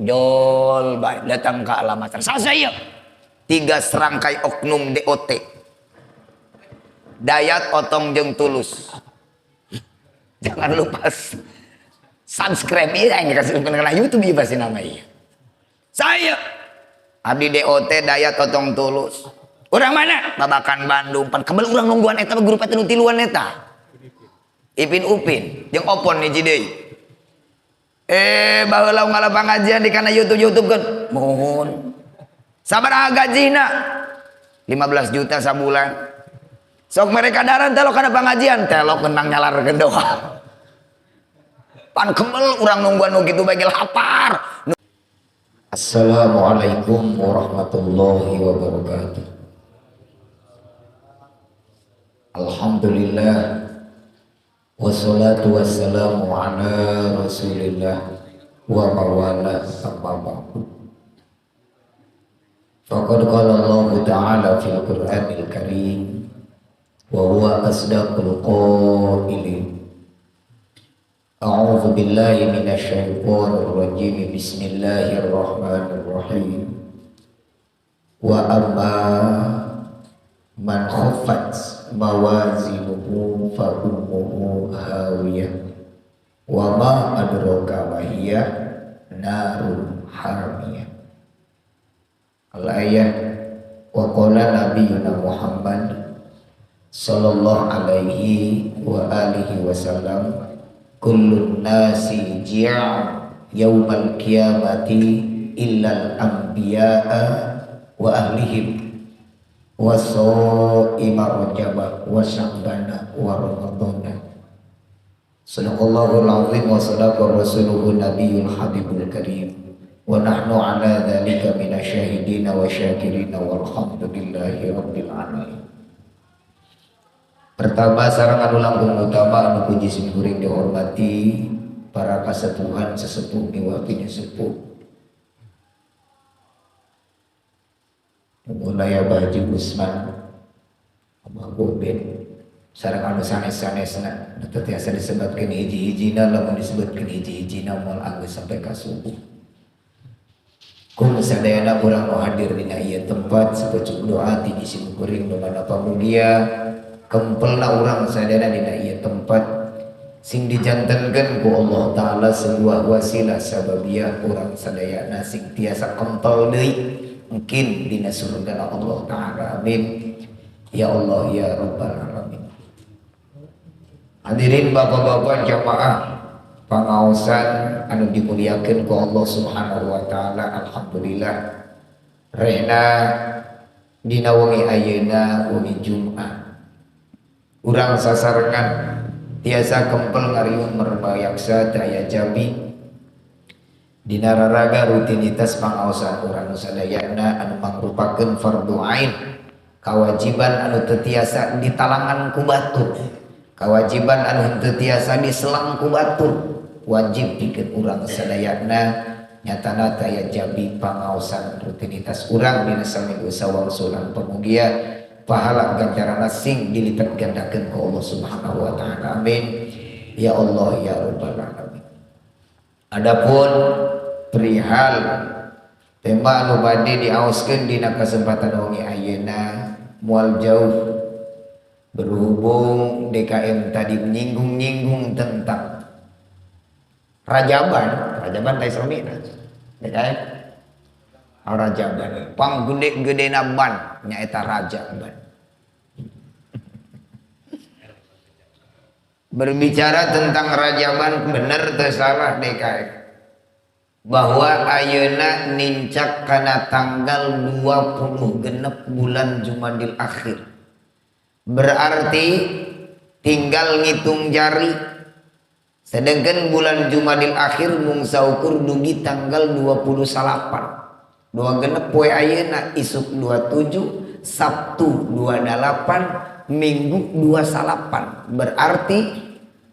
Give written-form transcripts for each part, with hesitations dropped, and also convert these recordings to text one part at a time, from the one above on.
Jol bae datang ke alamat. Sasa ieu. 3 serangkai oknum DOT. Dayat, Otong jeung Tulus. Jangan lupa subscribe ieu aing kasih kena YouTube ieu pasti nama ieu. Saya abdi DOT Dayat Otong Tulus. Urang mana? Babakan Bandung. Pan kebel urang nungguan eta grup eta nu tiluan eta. Ipin Upin jeung Opon hiji deui. Baheula ngala pangajian di kana YouTube-YouTube kan. Mohon. Sabaraha gajina? 15 juta sabulan. Sok mereka daran telok kana pangajian, telok menang nyalarkeun doa. Pan kebel urang nungguan nu kitu bae lapar. Assalamualaikum warahmatullahi wabarakatuh. Alhamdulillah wassalatu wassalamu ala Rasulillah wa mawala amma ba'du. Faqad qala Allah ta'ala fil Qur'anil Karim wa huwa asdaqul qailin. A'udzu billahi minasyaitonir rajim. Bismillahirrahmanirrahim. Wa amma man khaffat mawazinuhu fa ummuhu hawiyah wa ma adraka ma hiya narun hamiyah. Al-ayah wa qala nabiyuna Muhammad sallallahu alaihi wa alihi wasallam kullun nasi ji'a yaumal qiyamati illal anbiya'a wa ahlihim wa sha'ima rajaba wa sya'bana wa ramadhana. Sadaqallahul azim wa sadaqa rasuluhu nabiyul habibul karim wa nahnu ala dzalika minasyahidina wa syakirina walhamdulillahi rabbil alamin. Pertama sareng anu langkung utama anu puji simkuring dihormati para kasepuhan sesepuh miwah pinusepuh. Mulai Abah Haji Usman, Abah Goben, sareng anu sanes-sanesna teu tiasa disebutkeun hiji-hijina, lamun disebutkeun hiji-hijina moal anggeus sampai ka subuh. Kum sadayana urang nu hadir dina ieu tempat sapucuk doa ti simkuring nu mana pamugia kempelna urang sadayana dina ieu tempat sing dijantenkeun ku Allah Ta'ala sebuah wasilah sababiah urang sadayana sing tiasa kempel deui mungkin dina surga Allah Ta'ala. Amin ya Allah ya Rabbal alamin. Hadirin bapak-bapak jamaah pangaosan anu dimuliakeun ku Allah Subhanahu wa taala, alhamdulillah rehna dina wengi ayeuna wengi Jumat urang sasarengan tiasa kempel ngariung merbayaksa daya jabi dina raraga rutinitas pangaosan urang sadayana anu mangrupakeun fardu ain, kawajiban anu teu tiasa ditalangan ku batur, kawajiban anu teu tiasa diselang ku batur, wajib pikeun urang sadayana nyatana daya jabi pangaosan rutinitas urang dina saminggu sawangsulan pamugia pahala ganjaran sing dilipat gandakeun ku Allah Subhanahu wa taala. Amin ya Allah ya Rabbal alamin. Adapun perihal tema anu bade diaoskeun dina kesempatan wengi ayeuna moal jauh berhubung DKM tadi menyinggung-nyinggung tentang Rajaban, Rajaban teh Isra DKM Rajaban, pang gede-gedena ban nyaeta Rajaban. Berbicara tentang Rajaban bener teu salah DKM bahwa ayeuna nincak kana tanggal 26 bulan Jumadil Akhir. Berarti tinggal ngitung jari. Sedangkan bulan Jumadil Akhir mung saukur dugi tanggal 29. Dua genep poe ayeuna isuk 27, Sabtu 28, Minggu 29. Berarti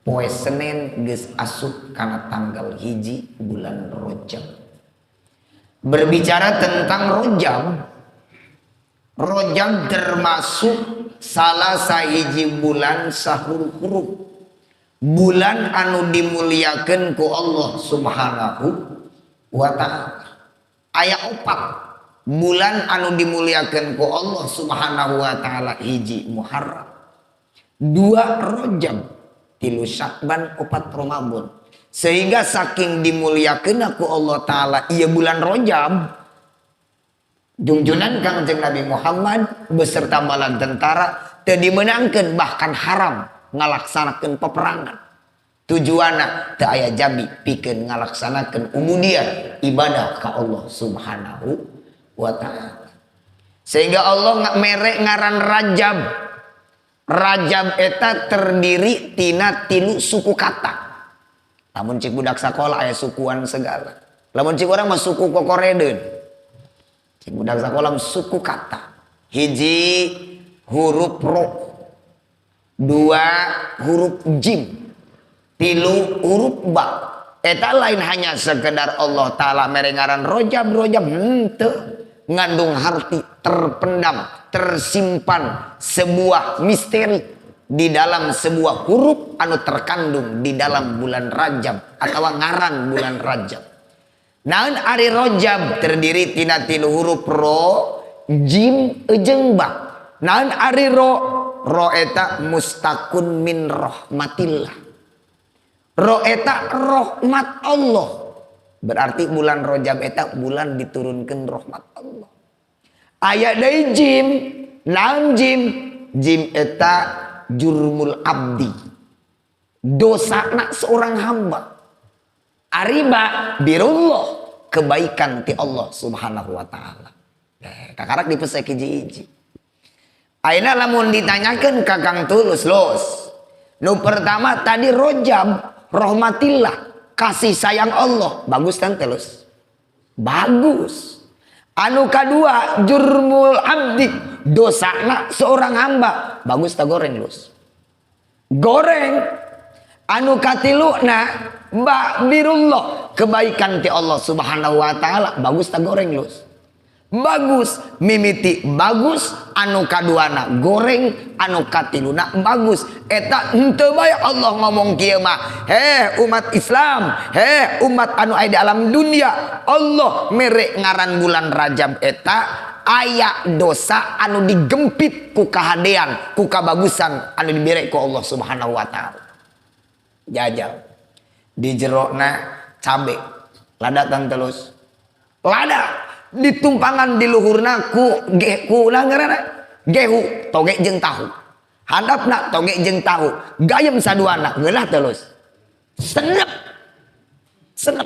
poe Senin geus asup kana tanggal 1 bulan Rajab. Berbicara tentang Rajab, Rajab termasuk salah sahiji bulan Syahrul Hurum, bulan anu dimuliakeun ku Allah Subhanahu wa ta'ala. Aya opat bulan anu dimuliakeun ku Allah Subhanahu wa ta'ala, hiji Muharram, dua Rajab, tilu Sya'ban, opat Ramadan. Sehingga saking dimuliakeun ku Allah Ta'ala ieu bulan Rajab, jungjunan Kangjeng Nabi Muhammad beserta bala tentara teu dimenangkeun, bahkan haram ngalaksanakeun peperangan. Tujuanna teu aya jabi pikeun ngalaksanakeun ubudiyah ibadah ka Allah Subhanahu wa ta'ala. Sehingga Allah mere ngaran Rajab. Rajab eta terdiri tina tilu suku kata. Lamun cik budak sakola aya sukuan segala. Lamun cik urang mah suku kokoredeun. Cik budak sakola suku kata. Hiji huruf ro, dua huruf jim, tilu huruf ba. Eta lain hanya sekedar Allah Ta'ala mere ngaran Rajab Rajab, henteu, ngandung harti terpendam, tersimpan sebuah misteri di dalam sebuah huruf anu terkandung di dalam bulan Rajab atau ngaran bulan Rajab. Naon ari Rajab terdiri tina tilu huruf ro, jim, jeung ba. Naon ari ro? Ro eta mustakun min rahmatillah. Ro eta rahmat Allah. Berarti bulan Rajab eta bulan diturunkan rahmat Allah. Aya deui jim, naon jim? Jim eta jurmul abdi, dosana seorang hamba. Ariba birullah, kebaikan ti Allah Subhanahu wa ta'ala. Kakarak dipesek hiji-hiji. Ayeuna lamun ditanyakeun ka Kang Tulus, los. Nu pertama tadi Rajab, rahmatillah, kasih sayang Allah. Bagus kan Tulus? Bagus. Anu kadua jurmul abdi, dosana seorang hamba. Bagus tak goreng lus? Goreng. Anu katiluna ba birullah, kebaikan ti Allah Subhanahu wa ta'ala. Bagus tak goreng lus? Bagus. Mimiti bagus, anu kaduana goreng, anu katiluna bagus. Eta henteu bae Allah ngomong kieu mah. Heh umat Islam, heh umat anu aya di alam dunia, Allah mere ngaran bulan Rajab eta aya dosa anu digempit ku kahadean, ku kabagusan anu dibere ku Allah Subhanahu wa ta'ala. Jajal di jerona cabe ladatan terus lada ditumpangan di luhurna ku ku ngaranna gehu toge jeung tahu, handapna toge jeung tahu, gayem saduana ngeunah terus senep senep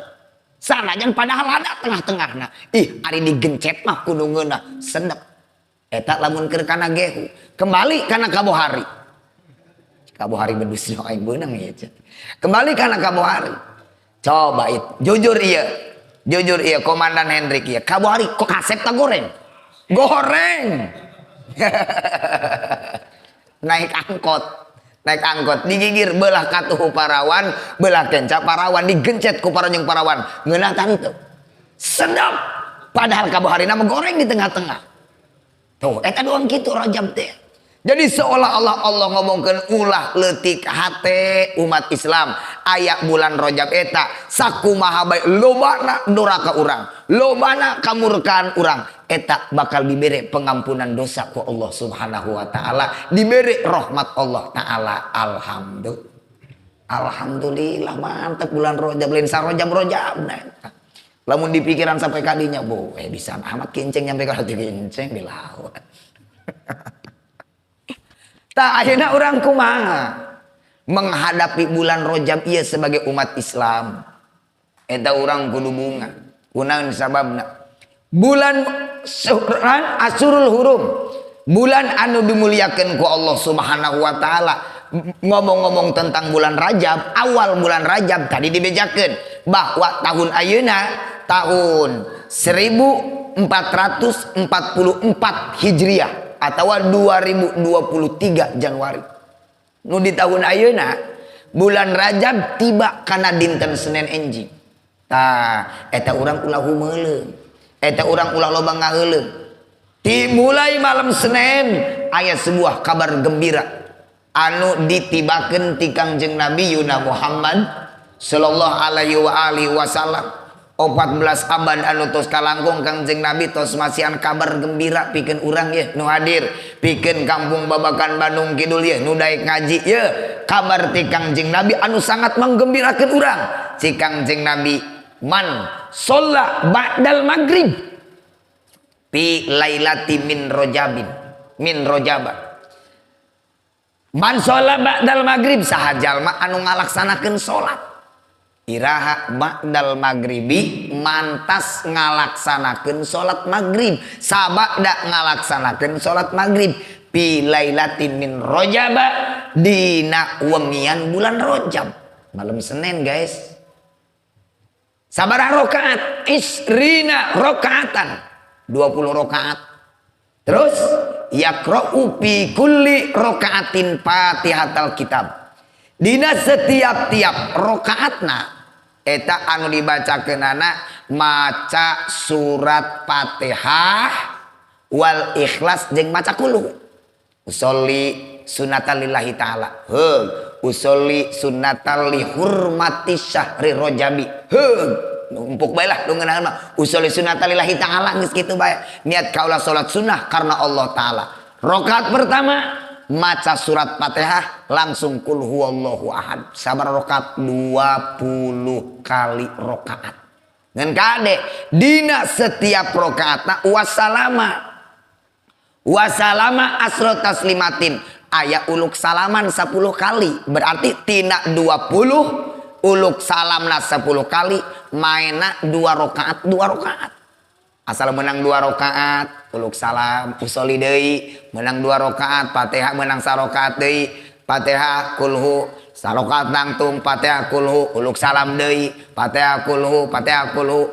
sanajan padahal lada tengah-tengahna, ih ari digencet mah kudu ngeunah senep. Eta lamun keur kana gehu kembali kana kabohari, kabohari bedus aing beunang ieu. Kembali kana kabohari, coba itu jujur ieu. Jujur iya Komandan Hendrik iya. Kabohari kok kasep tak goreng? Goreng. Naik angkot. Naik angkot digigir belah katuhu parawan, belah kenca parawan, digencet ku paranjung parawan. Ngeunah tangtu. Sedap. Padahal kabohari nama goreng di tengah-tengah. Tuh, eta doang kitu Rajab teh. Jadi seolah-olah Allah ngomongkeun ulah leutik hate umat Islam. Aya bulan Rajab eta sakumaha bae lobana doraka urang, lobana kamurkaan urang, eta bakal dibere pengampunan dosa ku Allah Subhanahu wa ta'ala, dibere rahmat Allah ta'ala. Alhamdulillah. Alhamdulillah mantep bulan Rajab lain sarojab Rajab nah. Lamun dipikiran sampai kadinya, bo, bisa amat kinceng nyampe ka kinceng di laut. Tak akhirnya orang kumaha menghadapi bulan Rajab ieu sebagai umat Islam. Eta urang kudu bunga. Kunaon sababna? Bulan Asyurul Hurum, bulan anu dimuliakeun ku Allah Subhanahu wa ta'ala. Ngomong-ngomong tentang bulan Rajab, awal bulan Rajab tadi dibejakeun bahwa tahun ayeuna tahun 1444 Hijriah atau 2023 Januari. Nu di tahun ayeuna bulan Rajab tiba kana dinten Senin enjing. Tah, eta urang ulah humeuleung. Eta urang ulah loba ngaheuleung. Dimulai malam Senin aya sebuah kabar gembira anu ditibakeun ti Kangjeng Nabi Yuna Muhammad sallallahu alaihi wa alihi wasallam. 14 abad anu tos kalangkung Kangjeng Nabi tos masihan kabar gembira pikeun urang ye nu hadir, pikeun kampung Babakan Bandung Kidul ye nu daek ngaji ye, kabar ti Kangjeng Nabi anu sangat menggembirakeun urang. Ci Kangjeng Nabi man sholla ba'dal maghrib fi lailati min rojabin min rojaba. Man sholla ba'dal maghrib saha jalma anu ngalaksanakeun salat iraha ba'dal maghribi mantas ngalaksanakeun salat maghrib sabada ngalaksanakeun salat maghrib fi lailatin min rojaba dina wengian bulan Rajab malam Senin guys. Sabaraha rakaat? Isrina rakaatan, 20 rakaat. Terus yaqra'u fi kulli rakaatin Fatihatal kitab. Dina setiap-tiap rakaatna eta anu dibacakeunana maca surat Fatihah wal Ikhlas jeung maca kulhu. Usolli sunatan lillahi ta'ala. Heug, usolli sunatan li hurmati syahri Rajabi. Heug, numpuk bae lah nu ngeunaheun mah. Usolli sunatan lillahi ta'ala geus kitu bae. Niat kaula salat sunnah karena Allah ta'ala. Rakaat pertama maca surat Fatihah langsung kul huwallahu ahad. Sabar rakaat 20 kali rakaat. Ngan kade dina setiap rakaatna wassalama. Wassalama asra taslimatin. Aya uluk salaman 10 kali. Berarti tina 20 uluk salamna 10 kali, maena 2 rakaat 2 rakaat. Asal menang 2 rakaat uluk salam usoli deui, menang 2 rakaat Fatihah menang sarakaat deui, Fatihah kulhu sarakaat nangtung, Fatihah kulhu uluk salam deui, Fatihah kulhu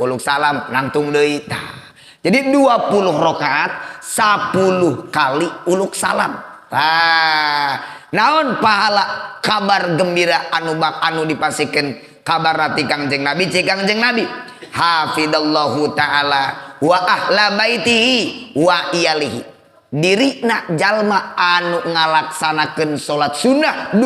uluk salam nangtung deui. Tah. Jadi 20 rakaat 10 kali uluk salam. Tah, naon pahala kabar gembira anu bak anu dipasikeun kabar rati Kangjeng Nabi, ci Kangjeng Nabi hafidallahu ta'ala wa ahla baitihi wa iyalihi. Dirina jalma anu ngalaksanakeun salat sunnah 20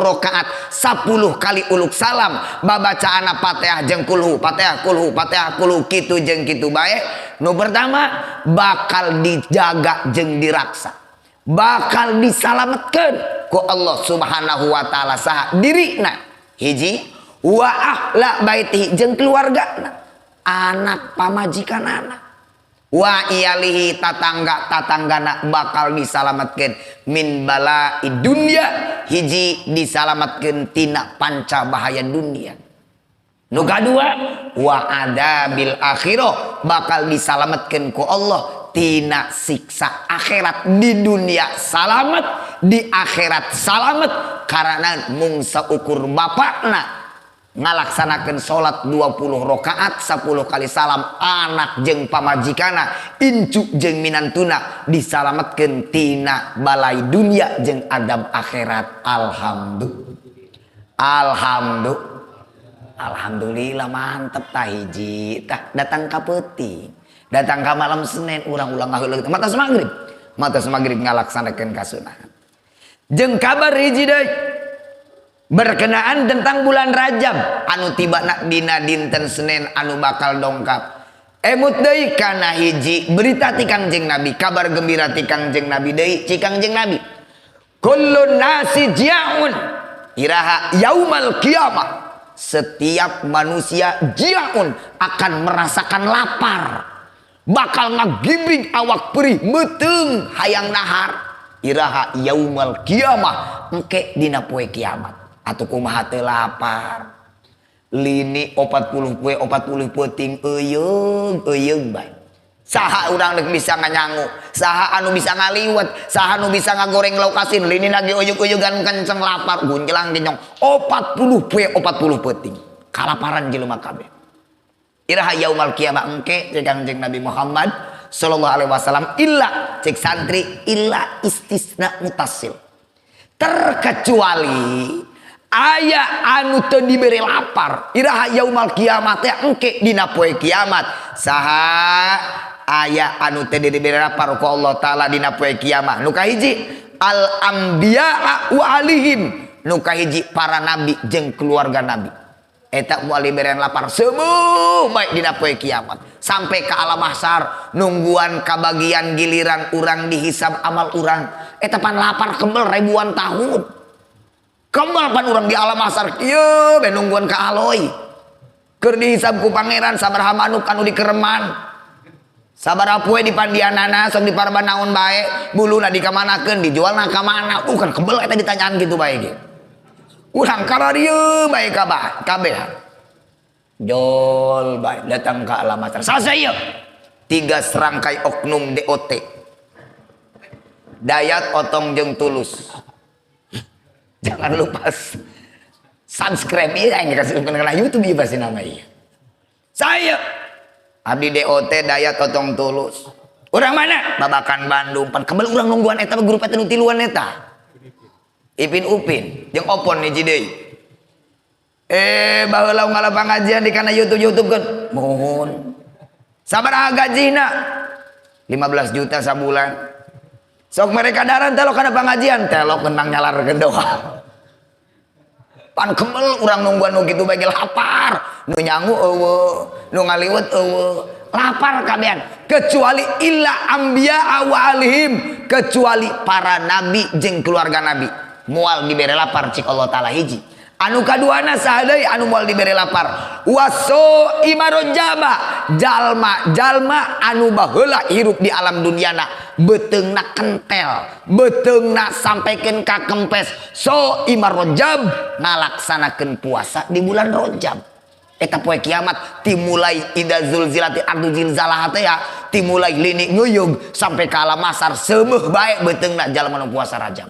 rakaat 10 kali uluk salam babacaana Fatihah jeung kulhu, Fatihah kulhu, Fatihah kulhu kitu jeung kitu bae. Nu pertama bakal dijaga jeung diraksa, bakal disalametkeun ku Allah Subhanahu wa taala saha dirina hiji wa ahla baitihi jeung keluargana, anak pamajikan anak, wa iyalihi tatangga tatanggana bakal disalametkeun min bala'i dunya hiji disalametkeun tina panca bahaya dunia. Nu kadua wa adabil akhirah bakal disalametkeun ku Allah tina siksa akhirat. Di dunia salamet, di akhirat salamet, karena mung saukur bapakna ngalaksanakeun salat 20 rakaat 10 kali salam, anak jeung pamajikana, incu jeung minantuna disalametkeun tina balai dunia jeung adab akhirat. Alhamdulillah. Alhamdulillah. Alhamdulillah mantep tah hiji tah datang ka peuting, datang ka malam Senin urang ulang ngaheuleuh matos magrib, matos magrib ngalaksanakeun kasunahan. Jeung kabar hiji deui berkenaan tentang bulan Rajab anu tibana dina dinten Senin anu bakal dongkap. Emut deui kana hiji berita ti Kangjeng Nabi, kabar gembira ti Kangjeng Nabi deui ci Kangjeng Nabi. Kullun nasi jia'un iraha yaumal qiyamah. Setiap manusia jia'un akan merasakan lapar. Bakal ngagibing awak perih meuteung hayang nahar. Iraha yaumal qiyamah engke dina poe kiamat. Atuh kumaha teu lapar. Lini 40 poe 40 peuting euyeung euyeung bae. Saha urang deuk bisa nganyangu, saha anu bisa ngaliwet, saha anu bisa ngagoreng lauk asin, lini lagi uyug-uyugan kenceng lapar, gunjelang genyong 40 poe 40 peuting. Kalaparan jelema kabeh. Iraha yaumal kiamah engke cek Kangjeng Nabi Muhammad sallallahu alaihi wasallam illa cek santri illa istisna mutasil. Terkecuali aya anu teu dibere lapar. Iraha yaumal kiamat teh engke dina poe kiamat. Saha aya anu teu dibere lapar ku Allah taala dina poe kiamat. Nu kahiji al anbiya wa alihim, nu kahiji para nabi jeung keluarga nabi. Eta moal dibere lapar seubeuh bae dina poe kiamat sampai ke alam mahsyar nungguan kabagian giliran urang dihisab amal urang eta pan lapar kembel ribuan tahun kembel pan urang di alam mahsyar kieu bae nungguan ka aloy keur dihisab ku pangeran sabaraha manuk anu dikereman sabaraha poe dipandianana sok diparban naon bae buluna dikamanakeun dijualna ka mana bukan kembel eta ditanyaan kitu bae ge. Urang kararieu bae kabeh. Jol bae datang ke alam mahsyar. Selesai ieu. 3 serangkai oknum DOT. Dayat, Otong jeung Tulus. Jangan lupa subscribe ieu aing kasih kana YouTube ieu pasti nama ieu. Saya abdi DOT Dayat Otong Tulus. Urang mana? Babakan Bandung. Pan kebel urang nungguan eta grup eta nu tiluan eta. Ipin Upin jeung Opon hiji deui. Baheula ngala pangajian di kana YouTube kan. Mohon. Sabaraha gajina? 15 juta sabulan. Sok mereka daran telok kana pangajian, telok menang nyalarkeun doa. Pan kemel urang nungguan nu kitu bae lapar, nu nyangu eueuh, nu ngaliwet eueuh. Lapar kabehan kecuali illa anbiya wa alihim, kecuali para nabi jeung keluarga nabi. Moal dibere lapar cik Allah Ta'ala hiji. Anu kaduana saha deui anu moal dibere lapar? Waso imarojaba, jalma anu baheula hirup di alam duniana beuteungna kentel, beuteungna sampaikeun ka kempes. So imarojab ngalaksanakeun puasa di bulan Rajab. Eta poe kiamat timulai ida zulzilati ardu zilzalah teh ya, timulai lini nguyug sampai ka alam mahsyar seumeuh bae beuteungna jalma nu puasa Rajab.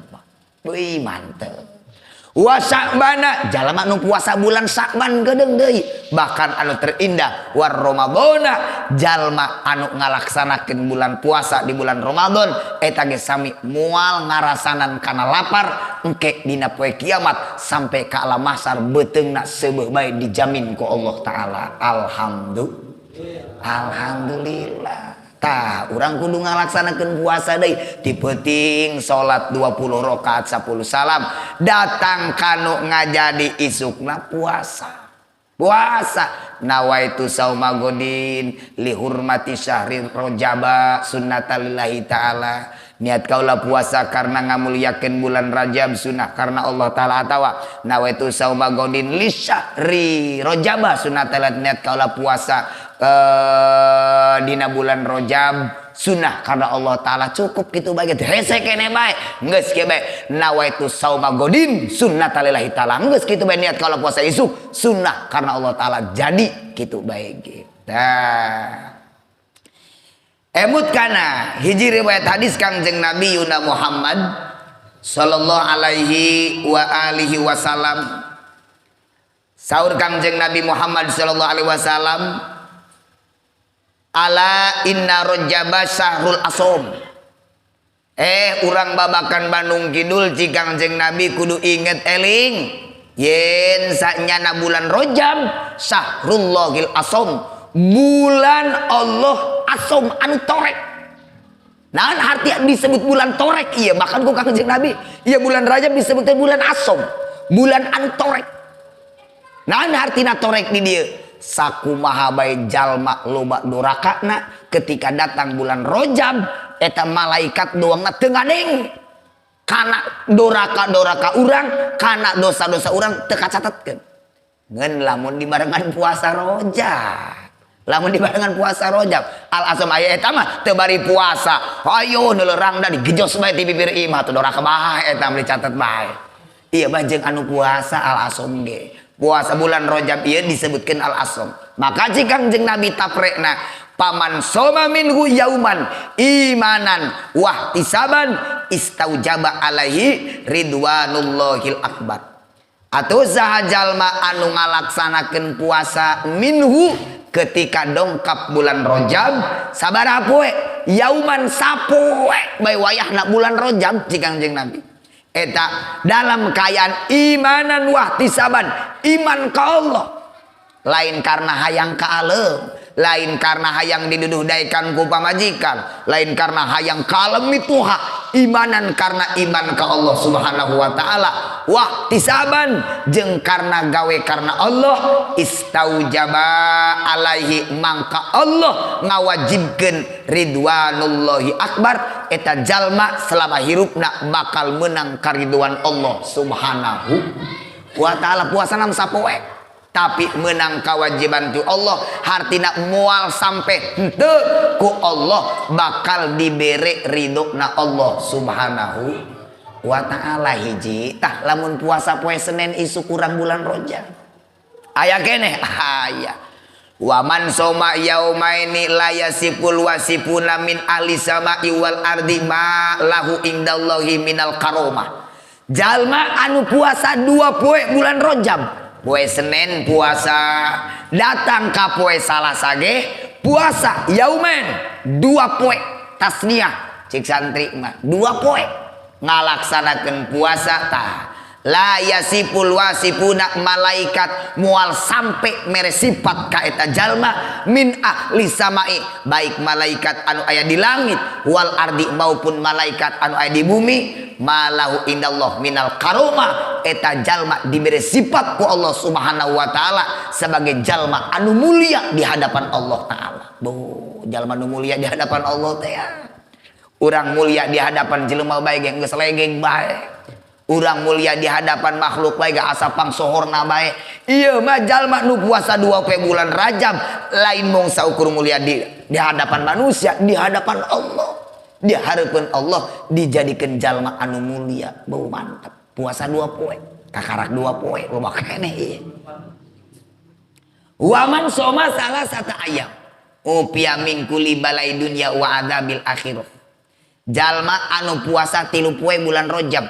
Wih mantep. Wa Sya'bana jalma nu puasa bulan Sya'ban geudeung deui. Bahkan anu terindah war Ramadhana jalma anu ngalaksanakeun bulan puasa di bulan Ramadan eta ge sami moal ngarasanan kana lapar engke dina poe kiamat sampai ka alam mahsyar beuteungna seubeuh bae dijamin ku Allah Ta'ala. Alhamdulillah. Alhamdulillah. Tah, urang kudu ngalaksanakeun puasa deui. Ti peuting salat 20 rakaat 10 salam, datang kanu ngajadi isukna puasa. Puasa nawaitu sauma godin li hurmati syahri rajaba sunnatalillahi ta'ala. Niat kaula puasa karena ngamuliakeun bulan Rajab sunnah karena Allah Ta'ala atawa nawaitu sauma godin li syahri rajaba sunnatalillahi, niat kaula puasa dina bulan Rajab sunnah karena Allah Ta'ala. Cukup gitu bae hese kene bae geus kieu bae nawaitu sauma godin sunnatalillahi ta'ala, geus kitu bae niat kaula puasa isuk sunnah karena Allah Ta'ala, jadi kitu bae ge. Tah emut kana hiji riwayat hadis Kangjeng Nabi Yuna Muhammad sallallahu alaihi wa alihi wasallam. Saur Kangjeng Nabi Muhammad sallallahu alaihi wasallam, ala inna rajaba syahrul asom. Urang babakan Bandung Kidul cik Kangjeng Nabi kudu inget eling yen sanyana bulan Rajab syahrullahil asom, bulan Allah asom anu torek. Nah, arti disebut bulan torek iya, bahkan ku Kangjeng Nabi iya bulan Rajab disebutnya bulan asom, bulan anu torek. Nah, artina torek di dieu sakumaha bae jalma loba dorakana ketika datang bulan Rajab eta malaikat doangna teu ngadeng kana doraka-doraka urang, kana dosa-dosa urang teu kacatetkeun. Ngan lamun dibarengan puasa Rajab, lamun dibarengan puasa Rajab al asam aya eta mah teu bari puasa, ayo neuleurang da digejos bae ti bibir imah tuh doraka bae eta mah dicatet bae. Ieu mah jeung anu puasa al asom ge. Puasa bulan Rajab ieu disebutkeun al asom. Maka cik Kangjeng Nabi taprekna paman soma minhu yauman imanan wahtisaban istaujaba alaihi ridwanullahil akbar. Atau saha jalma anu ngalaksanakeun puasa minhu ketika dongkap bulan Rajab sabaraha poe yauman sapoe bae wayahna bulan Rajab cik Kangjeng Nabi. Eta dalam kaayaan imanan wahtisaban, iman ka Allah, lain karena hayang ka alem, lain karena hayang diduduh daekan ku pamajikan, lain karena hayang kalem mituha, Imanan karena iman ka Allah Subhanahu wa taala, wa tisaban jeung karena gawe karena Allah, istaujaba alaihi mangka Allah ngawajibkeun ridwanullahi akbar, eta jalma selama hirupna bakal menang kariduan Allah Subhanahu wa taala. Puasana sapoe tapi menang kewajiban tu Allah, hartina mual sampai henteu ku Allah bakal dibere ridho na Allah Subhanahu wa taala. Hiji tah lamun puasa poe Senin isuk kurang bulan Rajab aya keneh aya wa man soma yaumaini la yasiful wasifuna min ahli sama'i wal ardi ma lahu indallahi minal karomah. Jalma anu puasa 2 poe bulan Rajab, poe Senin puasa, datang ka poe Salasa ge puasa yaumen 2 poe tasniah cik santri mah 2 poe ngalaksanakeun puasa tah la yasiful wasifuna malaikat mual sampai mere sifat ka eta jalma min ahli samai, baik malaikat anu aya di langit wal ardi maupun malaikat anu aya di bumi, malahu indallah minal karomah, eta jalma diberi sifat ku Allah Subhanahu wa taala sebagai jalma anu mulia di hadapan Allah taala. Bu, jalma anu mulia di hadapan Allah teh ya. Urang mulia di hadapan jelema bae ge geus legeng bae. Urang mulia di hadapan makhluk bae ge asa pangsohorna bae. Ieu mah jalma nu puasa 2 poe bulan Rajab lain mung saukur mulia di hadapan manusia, di hadapan Allah. Di hareupeun Allah dijadikeun jalma anu mulia. Bau mantap. Puasa 2 poe, kakarak 2 poe, loba keneh ieu. Wa man soma salasata ayyam upia min kulli balai dunya wa adzabil akhirah. Jalma anu puasa 3 poe bulan Rajab,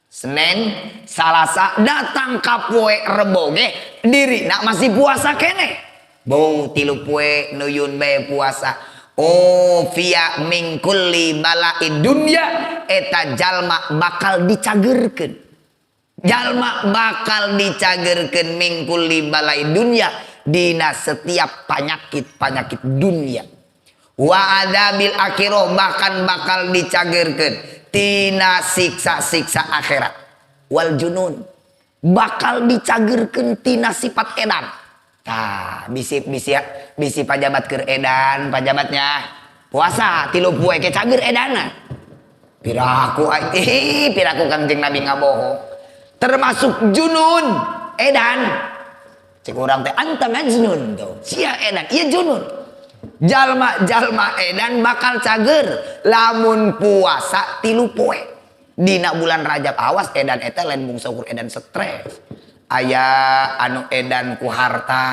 Senin, Salasa, datang ka poe Rebo ge diri nak masih puasa keneh. Bau 3 poe nuyun bae puasa. Oh via min kulli bala'i dunya, eta jalma bakal dicagerkeun. Jalma bakal dicagerkeun min kulli bala'i dunya dina setiap penyakit-penyakit dunia. Wa adzabil akhirah, bahkan bakal dicagerkeun tina siksa-siksa akhirat. Wal junun, bakal dicagerkeun tina sifat edan. Tah, bisi pajabat keur edan, pajabatnya puasa 3 poe ke cager edana. Piraku piraku Kangjeng Nabi ngabohong. Termasuk junun edan. Cek urang teh anta majnun tuh. Sia edan, ieu junun. Jalma-jalma edan bakal cager lamun puasa 3 poe. Dina bulan Rajab awas edan eta lain mung saukur edan stres. Aya anu edan ku harta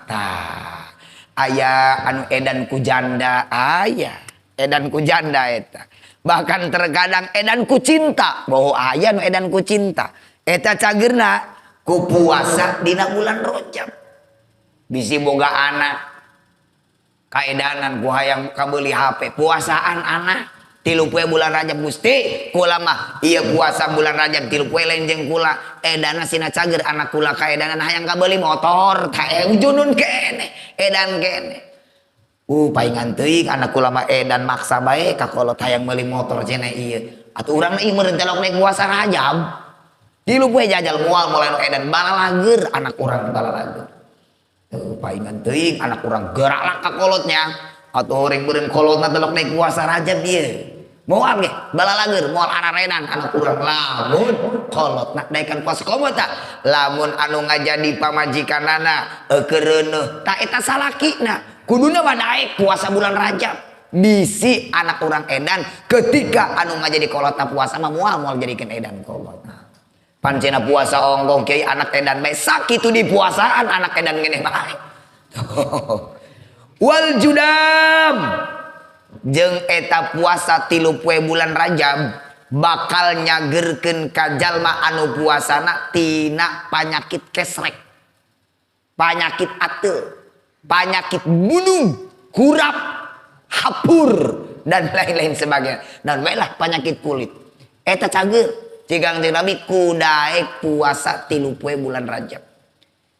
tah, aya anu edan ku janda, aya edan ku janda eta, bahkan terkadang edan ku cinta, bahwa aya anu edan ku cinta eta cagerna ku puasa dina bulan Rajab. Bisi boga anak kaedanan ku hayang kabeuli HP, puasaan anak 3 poe bulan Rajab Gusti kula mah ieu puasa bulan Rajab 3 poe lain jeung kula edana sina cager anak kula kaedanan hayang kabeuli motor tah junun keneh edan keneh. Paingan teuing anak kula mah edan maksa bae ka kolot hayang meuli motor cenah ieu. Atuh urang ieu meureun telok naik puasa Rajab 3 poe jajal moal mulai nu edan balalager anak urang balalager. Paingan teuing anak urang gerak ka kolotnya atuh horeng meureun kolotna telok naik puasa Rajab ieu. Moal ge balalager moal araredan anak urang lamun kolotna daekan puasa komo ta lamun anu ngajadi pamajikanana eukeureuneun ta eta salakina kuduna mah daek puasa bulan Rajab. Bisi anak urang edan ketika anu ngajadi kolotna puasa mah moal jadikeun edan kolotna. Pancena puasa ongkong kiai anak edan bae sakitu di puasaan anak edan ngeneh bae. Wal judam jeung eta puasa 3 poe bulan Rajab bakal nyagerkeun ka jalma anu puasana tina panyakit kesrek, panyakit ateul, panyakit bunuh, kurap, hapur dan lain-lain sebagainya. Dan bae lah penyakit kulit. Eta cager cigang jeung Nabi kudaek puasa 3 poe bulan Rajab.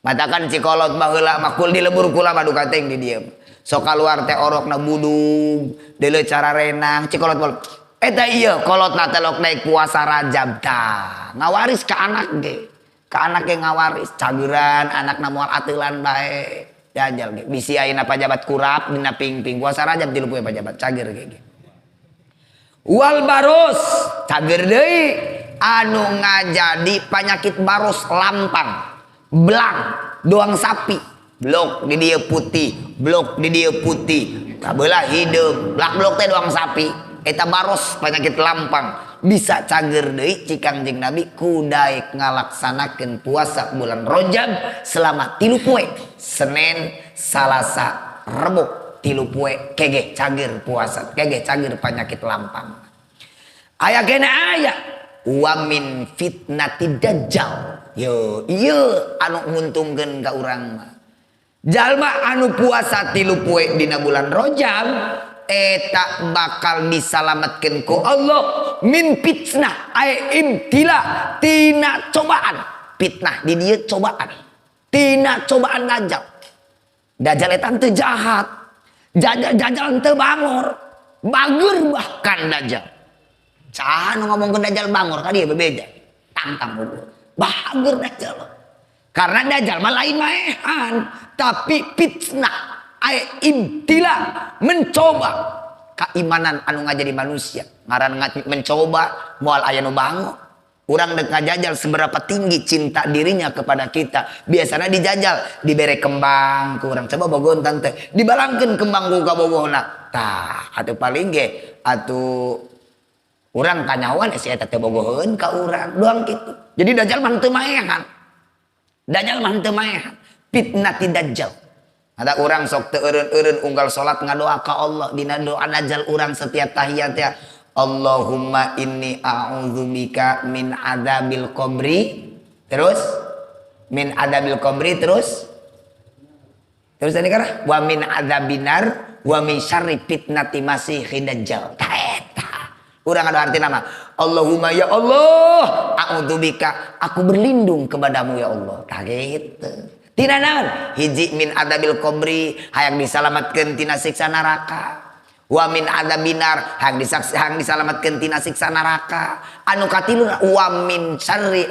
Matakan cikolot baheula mah kul di lembur kula mah duka teuing di dieu. Sok kaluar teh orokna budug, deuleu cara renang cikolot bol. Eta ieu kolotna teh lok naik puasa Rajab tah ngawaris ka anak ge. Ka anak ge ngawaris cageran anakna moal ateulan bae. Dajjal ge bisi ayeuna pajabat kurap dina pingping puasa Rajab 3 poe pajabat cager ge. Wal baros cager deui anu ngajadi panyakit baros lampang belang doang sapi blok di dieu putih blok di dieu putih kabelah hideung blak-blok teh doang sapi eta baros penyakit lampang bisa cager deui cik Kangjeng Nabi ku daek ngalaksanakeun puasa bulan Rajab selama 3 poe Senin Salasa Rebo 3 poe kege cager puasa kege cager penyakit lampang aya kene aya wa min fitnati dajjal yo ieu anu nguntungkeun ka urang mah jalma anu puasa 3 poe dina bulan Rajab eta bakal disalamatkeun ku Allah min fitnah ay ibtila tina cobaan fitnah di dieu cobaan tina cobaan dajjal. Dajjal eta teu jahat dajjal teu bangor bager bahkan dajjal saha nu ngomongkeun dajjal bangor ka dieu bebeja tangtang bager dajjal karena dajjal mah lain maehan tapi fitnah ay ibtila mencoba keimanan anu ngajadi manusia ngaran mencoba moal aya nu bango urang dek ngajajal seberapa tinggi cinta dirinya kepada kita biasanya dijajal dibere kembang ku urang coba bogohon tante dibalangkeun kembang ku kabogohna tah atuh paling ge atuh urang kanyahoan si eta teh bogoheun ka urang doang kitu jadi dajjal mah teu maehan dajjal mah teu maehan fitnah ti dajjal. Ada orang sok teu eureun-eureun unggal salat ngadoa ka Allah dina doa dajjal urang setiap tahiyat ya Allahumma inni a'udzubika min adzabil qabri terus min adzabil qabri terus terus ini kana wa min adzabinar wa min syarri fitnati masihid dajjal. Eta urang ada arti nama Allahumma ya Allah a'udzubika aku berlindung kepadamu ya Allah tah kitu. Tina naon? Hiji min adzabil qabri hayang disalamatkeun tina siksa neraka. Wa min adzabinar hayang disalamatkeun tina siksa neraka. Anu katilu wa min syarri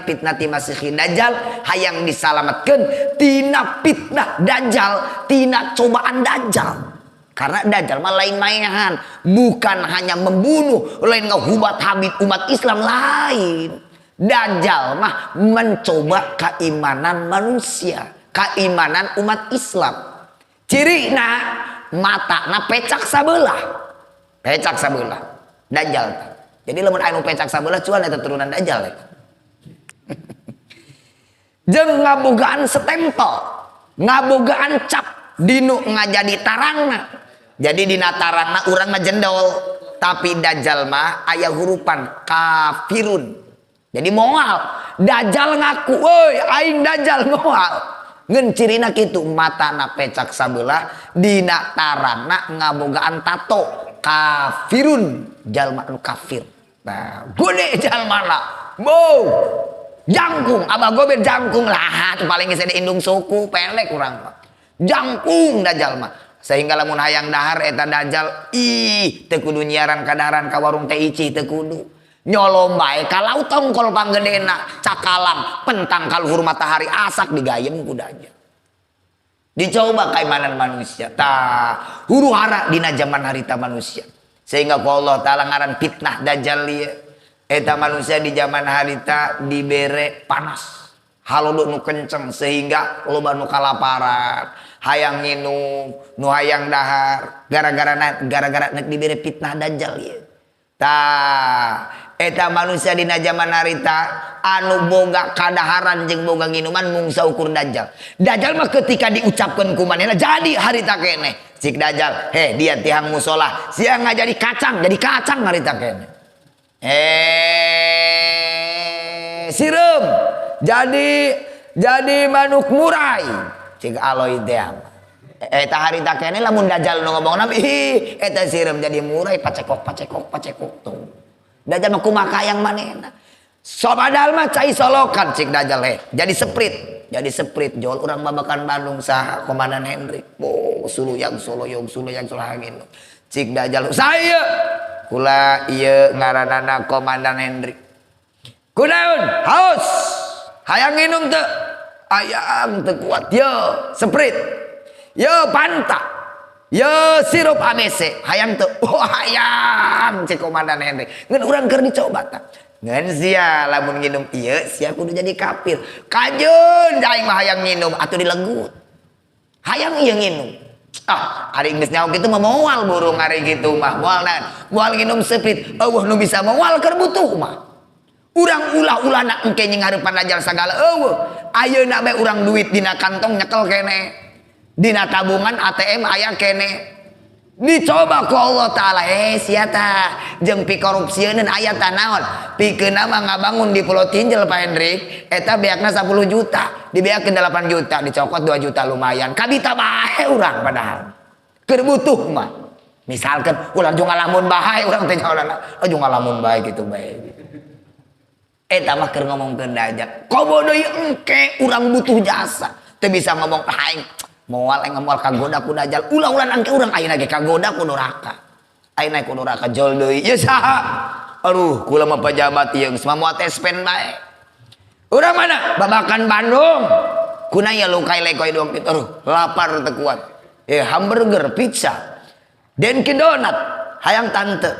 fitnati masihid dajjal hayang disalamatkeun tina fitnah dajjal, tina cobaan dajjal. Karena dajjal mah lain maehan, bukan hanya membunuh, lain ngahubat habit umat Islam lain. Dajjal mah mencoba keimanan manusia, keimanan umat Islam. Cirina matana pecak sabelah. Pecak sabelah. Dajjal. Jadi lamun anu pecak sabelah cuan eta turunan dajjal eta. Jeung ngabogaan stempel, ngabogaan cap dinu ngajadi tarangna. Jadi dina tarangna urang mah jendol, tapi dajjal mah aya hurupan kafirun. Jadi moal dajjal ngaku woi aing dajjal moal ngeun cirina kitu matana pecak sabelah dina tarangna ngabogaan tato kafirun jalma anu kafir. Nah gede jalmana bo jangkung abah gober jangkung lah paling geus ada indung suku pelek urang mah jangkung dajjal mah sehingga lamun hayang dahar eta dajjal ih teu kudu nyiaran kadaharan ka warung teh Ici teu kudu nyolom bae ka laut tongkol panggedena cakalang pentang kaluhur matahari asak digayem ku dajjal. Dicoba keimanan manusia tah huru hara dina zaman harita manusia sehingga ku Allah taala ngaran fitnah dajjal ieu eta manusia di zaman harita dibere panas halodo nu kenceng sehingga loba nu kalaparan hayang nginum nu hayang dahar gara-gara nek dibere fitnah dajjal ieu tah eta manusia dina zaman harita anu boga kadaharan jeung boga nginuman mung saukur dajjal. Dajjal mah ketika diucapkeun ku manehna jadi harita keneh. Cik dajjal, heh dia tihang musola, sia ngajadi kacang, jadi kacang harita keneh. Sireum jadi manuk murai. Cik aloy teh. Eta harita keneh lamun dajjal nu ngomongna ih eta sireum jadi murai pacekok pacekok pacekok tuh. Dajjal mah kumaha yang manehna. Sobadal mah cai solokan cik dajjal heh. Jadi seprit jol urang babakan Bandung saha komandan Hendrik. Bo suluyang soloyong suluyang solangin. Cik dajjal saya Kula ieu ngaranana Komandan Hendrik. Kunaon? Haus. Hayang nginum teu? Hayang teu kuat. Yo, Sprite. Yo, Fanta. Yo, sirup ABC. Hayang teu? Oh, hayang cek Komandan Hendrik. Ngan urang keur dicoba tah. Ngan sia lamun nginum ieu sia kudu jadi kafir. Kajeun aing mah hayang nginum atuh dilegut. Hayang ieu nginum. Ah, ari geus nyaho kitu mah moal burung ari kitu mah moal naon. Moal nginum Sprite. Eueuh nu bisa moal keur butuh mah. Urang ulah-ulah nak engke nying hareupan dajal sagala eueuh. Ayeuna bae urang duit dina kantong nyekel kene. Dina tabungan ATM aya kene. Dicoba ku Allah Ta'ala, sia tah jeung pikorupsieun aya tah naon. Pikeun mah ngabangun di Pulau Tinjel Pak Hendrik, eta beakna 10 juta, dibeakeun 8 juta, dicokot 2 juta lumayan. Kabita bae urang padahal. Keur butuh mah. Misalkan ulah jeung ngalamun bae urang teh nyaolana, oh jeung ngalamun bae kitu bae. Eta mah keur ngomongkeun dajjal. Komo deui engke urang butuh jasa. Teu bisa ngomong aing moal aing moal kagoda ku dajjal. Ulah-ulah engke urang ayeuna ge kagoda ku neraka. Ayeuna ku neraka jol deui. Ieu saha? Aduh, kula mah pejabat ieu geus mah moal tespen bae. Urang mana? Babakan Bandung. Kuna ya lukai lekoi doang kitu. Aduh, lapar teu kuat. Hamburger, pizza, Dunkin Donat, hayang tante.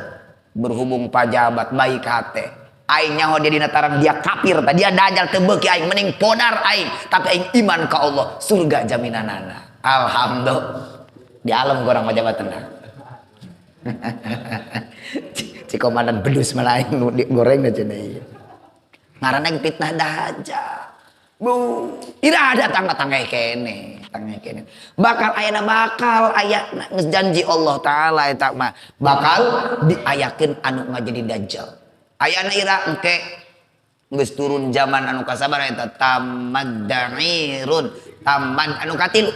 Berhubung pajabat baik hate. Aing nyaho dia dina tarang dia kafir tah, dia dajjal teu beuki aing mending podar aing, tapi aing iman ka Allah, surga jaminanana. Alhamdulillah. Di alam korang pejabat tenang. Ci komandan bedus malah aing nu digoreng cenah ieu. Ngaranna fitnah dajjal. Bu, ira ada tangga-tangga kene, tangga kene. Bakal ayana bakal aya geus janji Allah Taala eta mah bakal diayakeun anu ngajadi dajjal. Ayana ira engke geus turun zaman anu kasabar eta tamaddairun, taman anu katilu.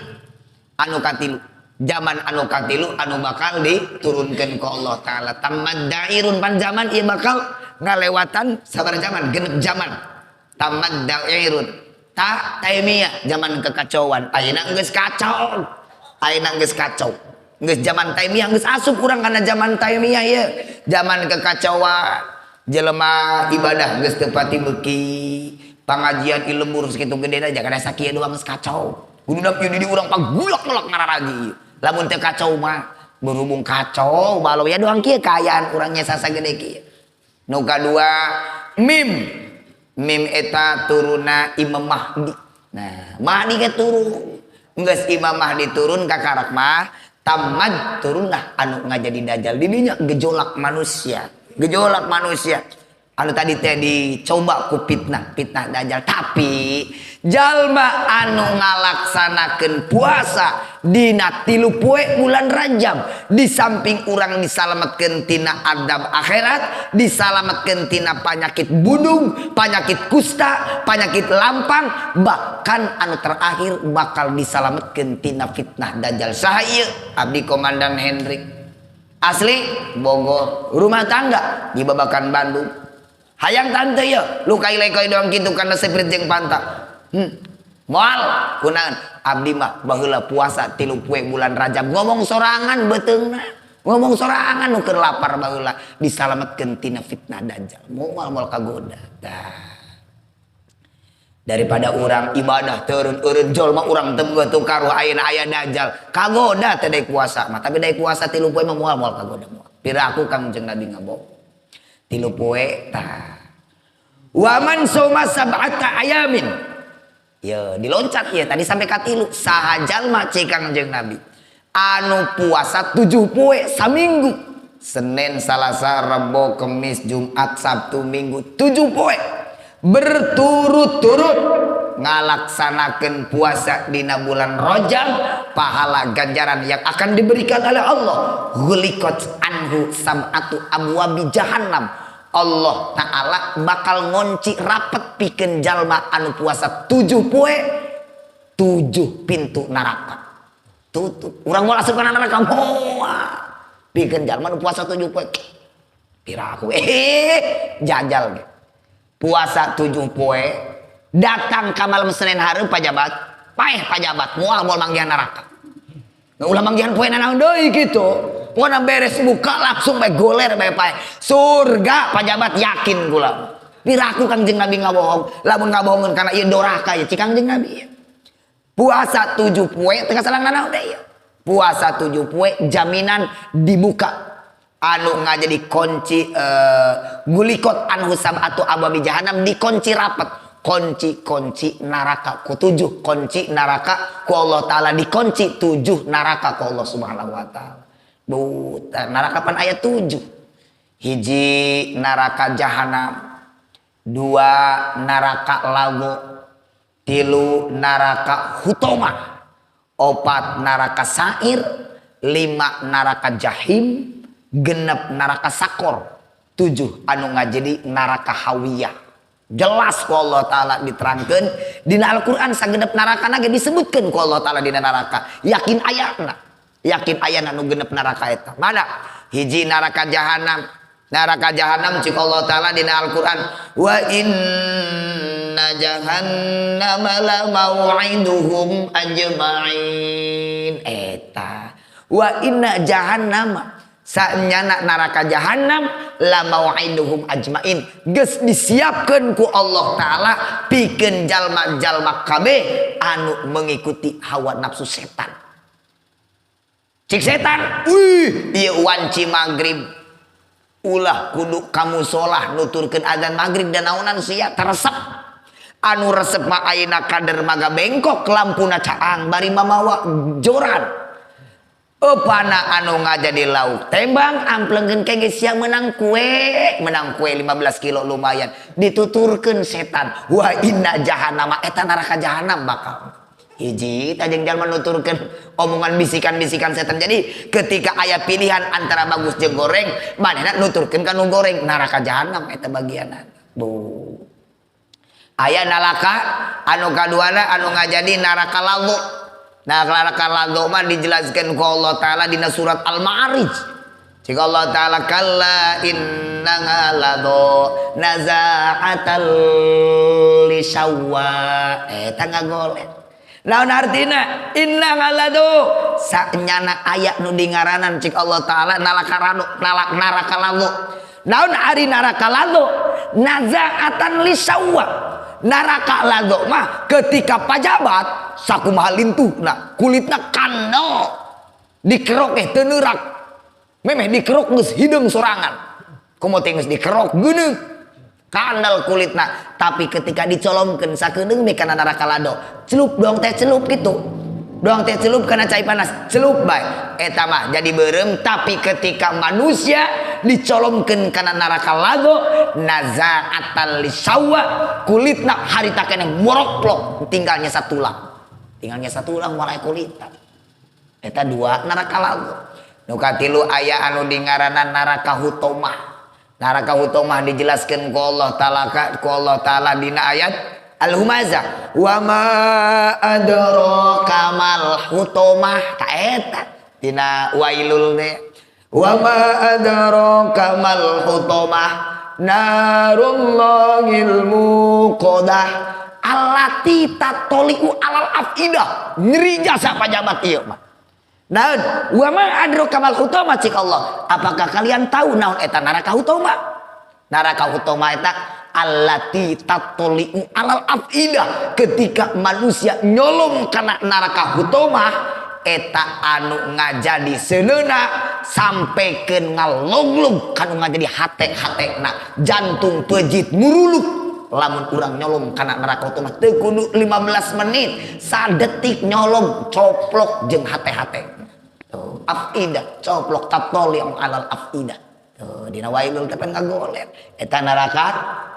Anu katilu. Zaman anu katilu anu bakal diturunkeun ku Allah Taala. Tamaddairun pan zaman ieu bakal ngalewatan sabar zaman, genep zaman. Tamaddairun. Ta taimiyah zaman kekacauan. Ayeuna geus kacau. Ayeuna geus kacau. Geus zaman taimiyah geus asup urang kana zaman taimiyah ieu. Zaman kekacauan. Jelema ibadah geus teu pati beuki, pangajian ilembur sakitu gedena jangan sakieu doang geus kacau. Kuduna ieu di urang pagulak-gulak ngararagi. Lamun teu kacau mah berhubung kacau balau ya doang kieu kaayaan urang nya sasagede kieu. Nu kadua mim. Mim eta turuna Imam Mahdi. Nah, Mahdi ge turun. Geus Imam Mahdi turun ka karak mah tamad turunlah anu ngajadi dajjal. Di dinya gejolak manusia. Gejolak manusia. Anu tadi teh dicoba ku fitnah, fitnah dajjal. Tapi jalma anu ngalaksanakeun puasa dina 3 poe bulan Rajab, di samping urang disalametkeun tina adab akhirat, disalametkeun tina panyakit budung, panyakit kusta, panyakit lampang, bahkan anu terakhir bakal disalametkeun tina fitnah dajjal. Saha ieu? Abdi Komandan Hendrik. Asli Bogor, rumah tangga di Babakan Bandung. Hayang tante ya, lukai lekoi doang kitu kana Sprite jeung Fanta. Moal kunaon abdi mah baheula puasa 3 poe bulan Rajab ngomong sorangan beuteungna. Ngomong sorangan nu keur lapar baheula disalametkeun tina fitnah dajjal. Moal moal kagoda. Tah. Daripada urang ibadah teureun-eureun jol mah urang teu boga tukar ayeuna aya dajjal. Kagoda teh daek puasa mah, tapi daek puasa 3 poe mah moal moal kagoda moal. Piraku Kangjeng Nabi ngabok. 3 poe tah. Wa man soma sab'ata ayamin. Ya, diloncat ya tadi sampai ka 3. Saha jalma cek Kangjeng Nabi. Anu puasa 7 poe saminggu. Senin, Selasa, Rebo, Kemis, Jumat, Sabtu, Minggu, 7 poe. Berturut-turut ngalaksanakeun puasa dina bulan Rajab, pahala ganjaran yang akan diberikan oleh Allah ghuliqat anhu sab'atu abwabi jahannam. Allah Ta'ala bakal ngonci rapet pikeun jalma anu puasa 7 poe 7 pintu neraka tutup. Urang moal asup kana neraka moal. Pikeun jalma anu puasa 7 poe piraku jajal ge. Puasa 7 poe datang ka malam Senin hareup pajabat, paeh pajabat moal moal manggihan neraka. Ulah manggihan poe nanaon deui kitu. Pokona beres buka langsung bae goler bae pae. Surga pajabat yakin kula. Piraku Kangjeng Nabi ngabohong, lamun ngabohongeun kana ieu doraka ieu cik Kangjeng Nabi. Puasa 7 poe teu kasalang nanaon deui. Puasa 7 poe jaminan dibuka anu ngajadi kunci gulikot anhu sab'atu abwabi jahannam dikunci rapet. Kunci-kunci neraka ku 7 kunci neraka ku Allah Ta'ala dikunci 7 neraka ku Allah Subhanahu wa Ta'ala. Buta neraka pan ayat 7. Hiji neraka jahanam, 2 neraka lago, 3 neraka hutoma, 4 neraka sair, 5 neraka jahim, 6 neraka sakor, 7 anu ngajadi neraka hawiyah. Jelas ku Allah Ta'ala diterangkan dina Al-Quran sagenep neraka ge disebutkan ku Allah Ta'ala dina neraka. Yakin ayana, yakin ayana nu genep neraka eta. Mana? Hiji neraka jahanam. Neraka jahanam cik Allah Ta'ala dina Al-Quran, wa inna jahannama la mau'iduhum ajma'in. Eta wa inna jahannama sanyana neraka jahanam la mau'iduhum ajmain. Geus disiapkeun ku Allah Ta'ala pikeun jalma-jalma kabeh anu mengikuti hawa nafsu setan. Cik setan, wih, ieu wanci magrib. Ulah kudu kamu solah nuturkeun azan magrib dan naonan sia teresep. Anu resep mah ayeuna kader maga bengkok lampuna caang bari mamawa joran. Epana anu ngajadi lauk tembang amplengkeun kege sia menang kue 15 kilo lumayan dituturkeun setan wa inna jahannama eta neraka jahanam bakal hiji tajeng jalma nuturkeun omongan bisikan-bisikan setan. Jadi ketika aya pilihan antara bagus jeung goreng manehna nuturkeun ka nu goreng neraka jahanam eta bagianna. Bu aya neraka anu kaduana anu ngajadi neraka lalu. Nah, neraka lalu mah dijelaskan ku Allah Ta'ala dina surat Al-Ma'arij. Jika Allah Ta'ala kalla innaha ladho naza'atal lisawwa. Eta ngagolet. Naon artina? Innaha ladho sanyana aya nu dingaranan cik Allah Ta'ala neraka neraka lalu. Naon ari neraka lalu? Naza'atan lisawwa. Neraka lalu mah ketika pajabat sakumaha lintuhna kulitna kandel dikerok teu neurak memeh dikerok geus hideung sorangan kumaha teh geus dikerok geuneung kandel kulitna tapi ketika dicolongkeun sakedeung we kana neraka lado celup doang teh celup kitu doang teh celup kana cai panas celup bae eta mah jadi beureum. Tapi ketika manusia dicolongkeun kana neraka lado naza'atal lisawa kulitna harita keneh moroklok tinggalnya satu tulang walai kulitna eta dua neraka lado. Nu katilu aya anu dingaranan neraka hutomah. Neraka hutomah dijelaskeun ku Allah Ta'ala ku Allah Ta'ala dina ayat Al-Humazah wa ma adraka mal hutomah ta eta dina wailul teh wa ma adraka mal hutomah narullahil muqadah allati tatoliu alal afidah. Nyeri jasa pajabat ieu mah. Naon wa ma adraka mal hutomah cik Allah, apakah kalian tahu naon eta neraka hutomah? Neraka hutomah eta allati tatoliu alal afidah, ketika manusia nyolong kana neraka hutomah eta anu ngajadi seuneuna sampekeun ngalonglong kanu ngajadi hate-hatena jantung pejit muruluk. Lamun urang nyolong kana neraka hutomah teu kudu 15 menit sadetik nyolong coplok jeung hate-hate. Tuh afidah coplok tatoliu alal afidah. Tuh dina wailul teh pan ngagolet eta neraka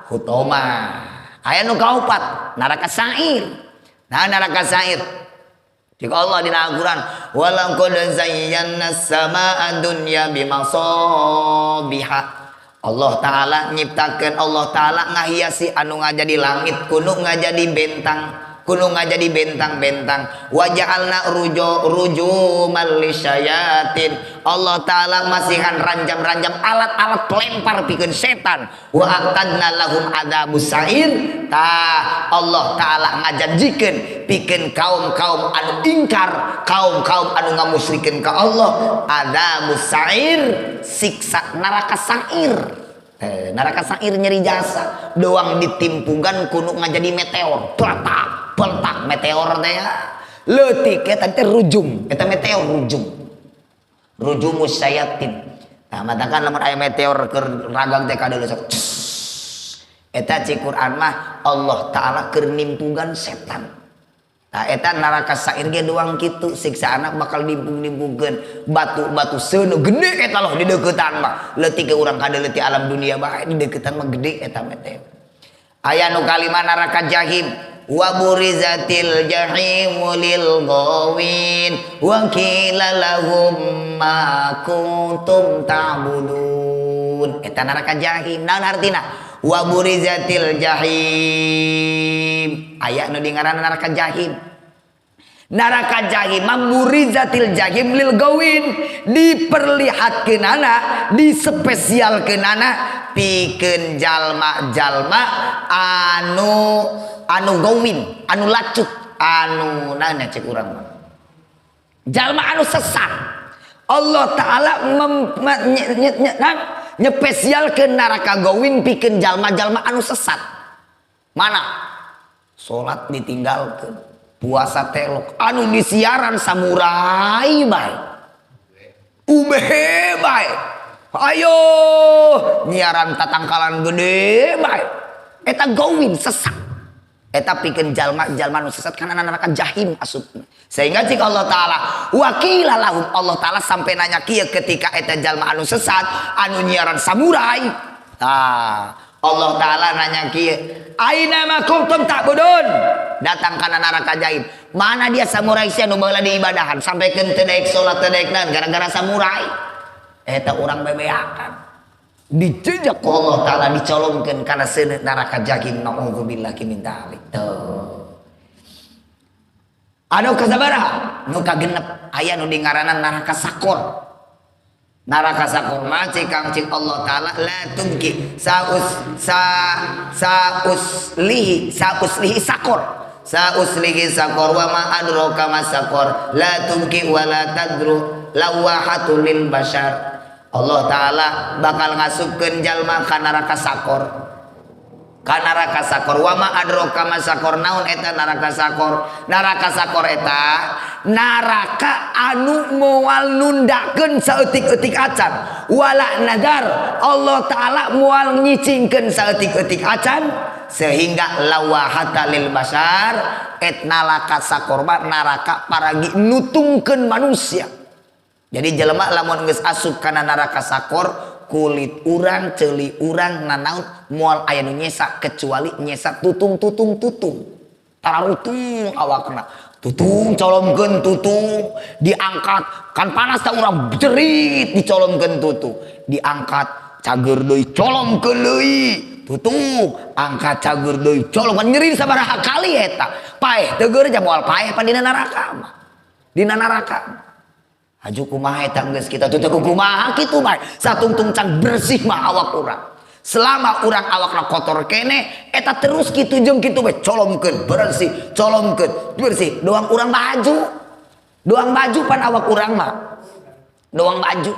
hutomah. Aya nu kaopat neraka sa'ir. Nah neraka sa'ir jika Allah dina Al-Qur'an walaqad zayyana as-samaa'a dunya bimasabiha. Allah Ta'ala nyiptakeun, Allah Ta'ala ngahiasi anu ngajadi langit kuno ngajadi bentang. Kudu ngajadi bentang-bentang. Wa ja'alna rujuman lisyayatin. Allah Ta'ala masihan ranjam-ranjam alat-alat pelempar pikeun setan. Wa a'tadna lahum adzabus sa'ir. Tah Allah Ta'ala ngajanjikeun pikeun kaum-kaum anu ingkar, kaum-kaum anu ngamusyrikeun ka Allah, adzabus sa'ir, siksa neraka sa'ir. Neraka sa'ir nyeri jasa doang ditimpugan kudu ngajadi meteor. Peletak peltak meteor teh ya leutik eta teh rujum, eta meteor rujum, rujumus sayatin. Nah matakan lamun aya meteor keur ragang teh kadeuleu sok eta cik Quran mah Allah Ta'ala keur nimpugan setan. Nah eta neraka sa'ir ge doang kitu siksaana bakal nimpung-nimpungkeun batu-batu seuneu gede eta loh di deuketan mah leutik ke urang kadeuleu ti alam dunia bae di deuketan mah gede eta meteor. Aya nu kalima neraka jahim. Wa burizatil jahimu lil ghawin wa qila lahum ma kuntum ta'budun. Eta neraka jahim naon artina? Wa burizatil jahim. Aya nu dingaranna neraka jahim. Neraka jahim burizatil jahim lil ghawin, diperlihatkeunana, dispesialkeunana pikeun jalma-jalma anu gawin, anu lacut, anu nana cek urang mah. Jalma anu sesat. Allah Ta'ala nyepesialkeun neraka gawin pikeun jalma-jalma anu sesat. Mana? Salat ditinggalkeun, puasa telok, anu disiaran samurai bae. Ube bae. Ayo nyiaran tatangkalan gede bae. Eta gawin sesat. Eta pikeun jalma-jalma nu sesat kana neraka jahim asupna. Sehingga jika Allah Ta'ala wakila lahum, Allah Ta'ala sampai nanya kieu ketika eta jalma anu sesat anu nyiaran samurai. Tah, Allah Ta'ala nanya kieu, aina ma kuntum ta'budun? Datang kana neraka jahim. Mana dia samurai sia nu baheula diibadahan sampai keun teu daek salat teu daek naon gara-gara samurai. Eta urang bebeakan. Dijejak ku Allah Ta'ala dicolongkeun kana seuneu neraka jahim, naudzubillahi min dzalik. Tuh. Anu kasabaraha? Nu kagenep aya nu dingaranan neraka sakor. Neraka sakor mah cik Kang cik Allah Ta'ala la tubki saus sa sauslihi sauslihi sakor. Sauslihi sakor wa ma adraka ma sakor la tubki wa la tadru lawahatul lil bashar. Allah Ta'ala bakal ngasupkeun jalma ka neraka sakor. Ka neraka sakor wa ma adraka ma sakor, naon eta neraka sakor? Neraka sakor eta neraka anu moal nundakeun saeutik-eutik acan. Wala nadar, Allah Ta'ala moal nyicingkeun saeutik-eutik acan sehingga lawahata lil bashar et neraka sakor mah neraka paragi nutungkeun manusia. Jadi jelema lamun geus asup kana neraka sakor, kulit urang, ceuli urang, nanaon moal aya nu nyesa kecuali nyesa tutung-tutung tutung. Tararutung awakna. Tutung colongkeun tutung, diangkat kan panas ta urang jerit dicolongkeun tutung. Diangkat cager deui colongkeun deui. Tutung angkat cager deui colong kan nyeri sabaraha kali eta. Paeh teu geur moal paeh pan dina neraka mah. Dina neraka. Haju kumaha eta geus kita teu kumaha kitu bae. Satungtung can bersih mah awak urang. Selama urang awakna kotor kene eta terus kitu jeung kitu bae colongkeun bersih, colongkeun bersih. Doang urang baju. Doang baju pan awak urang mah. Doang baju.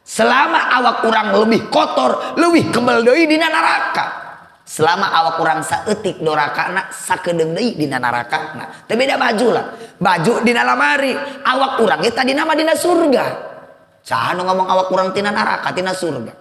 Selama awak urang lebih kotor, lebih kebel deui dina neraka. Selama awak urang saeutik dorakana sakedeung deui dina nerakana. Teu beda baju lah. Baju dina lamari, awak urang ge tadina mah dina surga. Saha nu ngomong awak urang tina neraka, tina surga?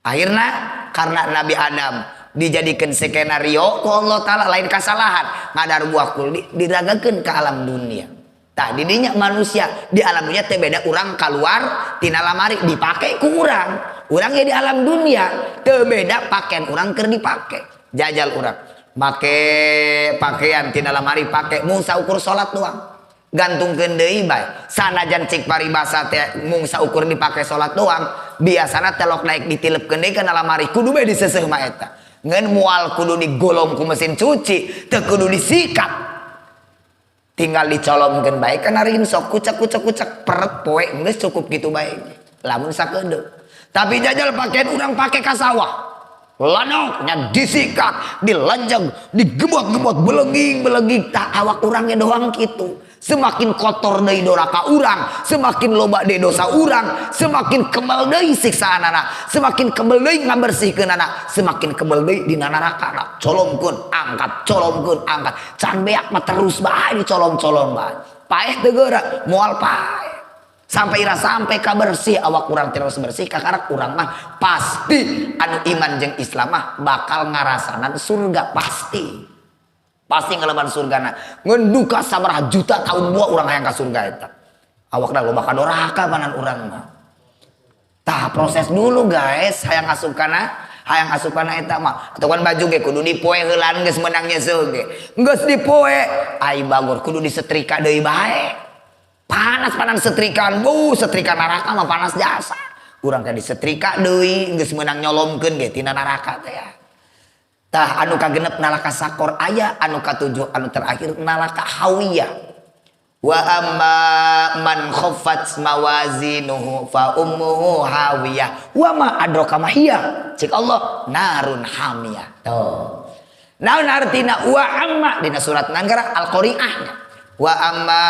Akhirna karena Nabi Adam dijadikan skenario ku Allah Ta'ala lain kasalahan, ngadar buah kuldi diragakeun ke alam dunia. Tah didinya manusia di alam dunia teh beda urang keluar tina lamari dipake ku urang. Urang ge di alam dunia teu beda pakaian urang keur dipake. Jajal urang make pakaian tina lamari pake mung saukur salat doang. Gantungkeun deui bae. Sanajan cik paribasa teh mung saukur dipake salat doang, biasana telok naik ditilepkeun deui kana lamari kudu bae diseseuh mah eta. Ngan moal kudu digolong ku mesin cuci, teu kudu disikat. Tinggal dicolomkeun bae kana rinso, kucek-kucek-kucek peret poe geus cukup kitu bae. Lamun sakedeung. Tapi jajal pakaian urang pake ka sawah. Lanoknya disikat, dilanjang, digebot-gebot, beleging-beleging, tak awak urangnya doang gitu. Semakin kotor deui doraka urang, semakin loba deui dosa urang, semakin kebal deui siksaan anak, semakin kebal deui ngabersihkeun anak, semakin kebal deui dina neraka. Nah, colomkeun, angkat, colomkeun, angkat. Can beak mah terus bae dicolom-colom bae. Paeh teu geura, moal paeh. Sampai ira sampai ka bersih awak urang terus bersih kakarak urang mah pasti anu iman jeung Islam mah bakal ngarasanan surga pasti. Pasti ngalaman surgana. Ngeun duka sabaraha juta tahun buah urang hayang ka surga eta. Awakna loba ka doraka panan urang mah. Tah proses dulu guys, hayang asup kana, hayang asup kana eta mah. Atau kan baju ge kudu dipoe heulaan geus meunang nyeuseuh ge. Geus dipoe, ai bagor kudu disetrika deui bae. Panas-panas setrikaan, bu, setrika neraka mah panas jasa. Urang teh disetrika deui, geus meunang nyolomkeun ge tina neraka teh ya. Tah anu kagenep neraka sakor aya, anu katujuh anu terakhir neraka hawiyah. Wa amma man khaffat mawazinuhu fa ummuhu hawiyah wa ma adraka ma hiya. Cik Allah narun hamiyah. Tuh. Naon artina wa amma dina surat Nangara Al-Qari'ah. Wa amma